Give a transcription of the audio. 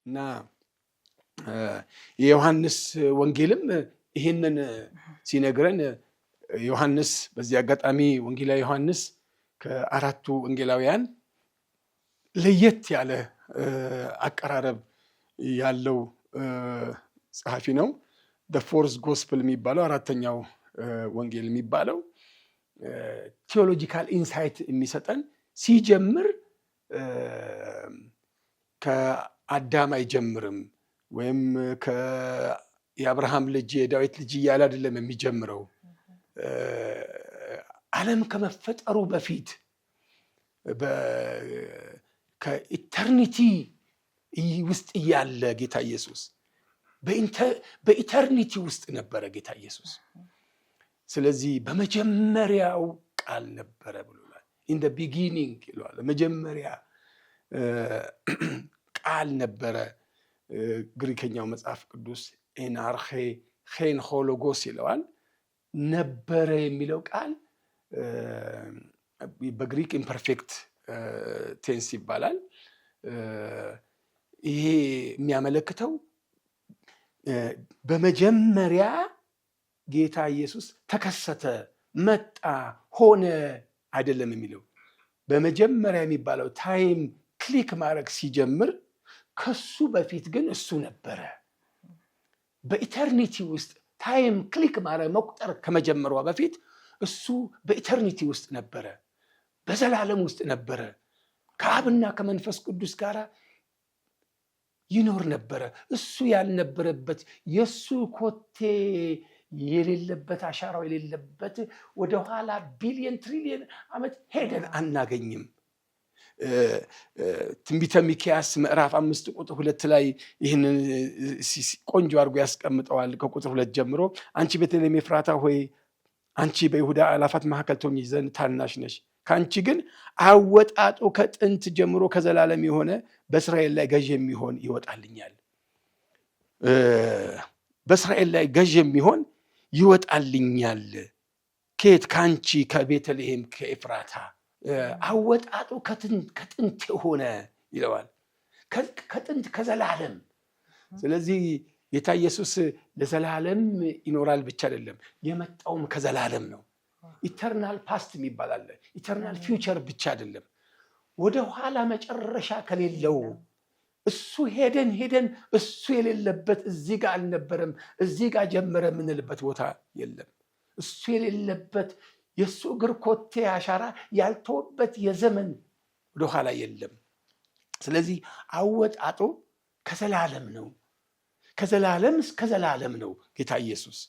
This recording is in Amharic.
እና የዮሐንስ ወንጌልም ይህንን ሲነግረን፣ ዮሐንስ በዚህ አጋጣሚ ወንጌላዊ ዮሐንስ ከአራቱ ወንጌላውያን ለየት ያለ አቀራረብ ያለው ጸሐፊ ነው። Fourth gospel የሚባለው፣ አራተኛው ወንጌል የሚባለው theological insight የሚሰጠን፣ ሲጀምር ከአዳም አይጀምርም ወይም የአብርሃም ልጅ፣ የዳዊት ልጅ እያለ አይደለም የሚጀምረው። ዓለም ከመፈጠሩ በፊት ከ eternity ውስጥ እያለ ጌታ ኢየሱስ በ eternity ውስጥ ነበረ ጌታ ኢየሱስ። ስለዚህ በመጀመሪያው ቃል ነበረ ብሎናል። In the beginning ይለዋል። መጀመሪያ ቃል ነበረ። ግሪከኛው መጽሐፍ ቅዱስ ἐν ἀρχῇ ἦν ὁ λόγος ይለዋል። ነበረ የሚለው ቃል በግሪክ imperfect tense ይባላል። ይሄ የሚያመለክተው በመጀመሪያ ጌታ ኢየሱስ ተከሰተ፣ መጣ፣ ሆነ አይደለም የሚለው። በመጀመሪያ የሚባለው time click ማድረግ ሲጀምር፣ ከሱ በፊት ግን እሱ ነበረ። በ eternity ውስጥ time click ማድረግ፣ መቁጠር ከመጀመሯ በፊት እሱ በ eternity ውስጥ ነበረ፣ በዘላለም ውስጥ ነበረ። ከአብና ከመንፈስ ቅዱስ ጋር ይኖር ነበረ። እሱ ያልነበረበት፣ የእሱ ኮቴ የሌለበት፣ አሻራው የሌለበት ወደኋላ ቢሊየን ትሪሊየን ዓመት ሄደን አናገኝም። ትንቢተ ሚክያስ ምዕራፍ 5 ቁጥር 2 ላይ ይህንን ቆንጆ አድርጎ ያስቀምጠዋል። ከቁጥር 2 ጀምሮ፣ አንቺ ቤተልሔም ኤፍራታ ሆይ፣ አንቺ በይሁዳ አእላፋት መካከል ትሆኚ ዘንድ ታናሽ ነሽ። ከአንቺ ግን አወጣጡ ከጥንት ጀምሮ ከዘላለም የሆነ በእስራኤል ላይ ገዥ የሚሆን ይወጣልኛል። በእስራኤል ላይ ገዥ የሚሆን ይወጣልኛል። ከየት? ከአንቺ ከቤተልሔም ከኤፍራታ፣ አወጣጡ ከጥንት የሆነ ይለዋል። ከጥንት፣ ከዘላለም። ስለዚህ ጌታ ኢየሱስ ለዘላለም ይኖራል ብቻ አይደለም፣ የመጣውም ከዘላለም ነው። Eternal past የሚባል አለ። Eternal future ብቻ አይደለም። ወደ ኋላ መጨረሻ ከሌለው እሱ ሄደን ሄደን እሱ የሌለበት፣ እዚህ ጋር አልነበረም፣ እዚህ ጋር ጀመረ የምንልበት ቦታ የለም። እሱ የሌለበት፣ የእሱ እግር ኮቴ አሻራ ያልተወበት የዘመን ወደኋላ የለም። ስለዚህ አወጣጡ ከዘላለም ነው። ከዘላለም እስከ ዘላለም ነው ጌታ ኢየሱስ።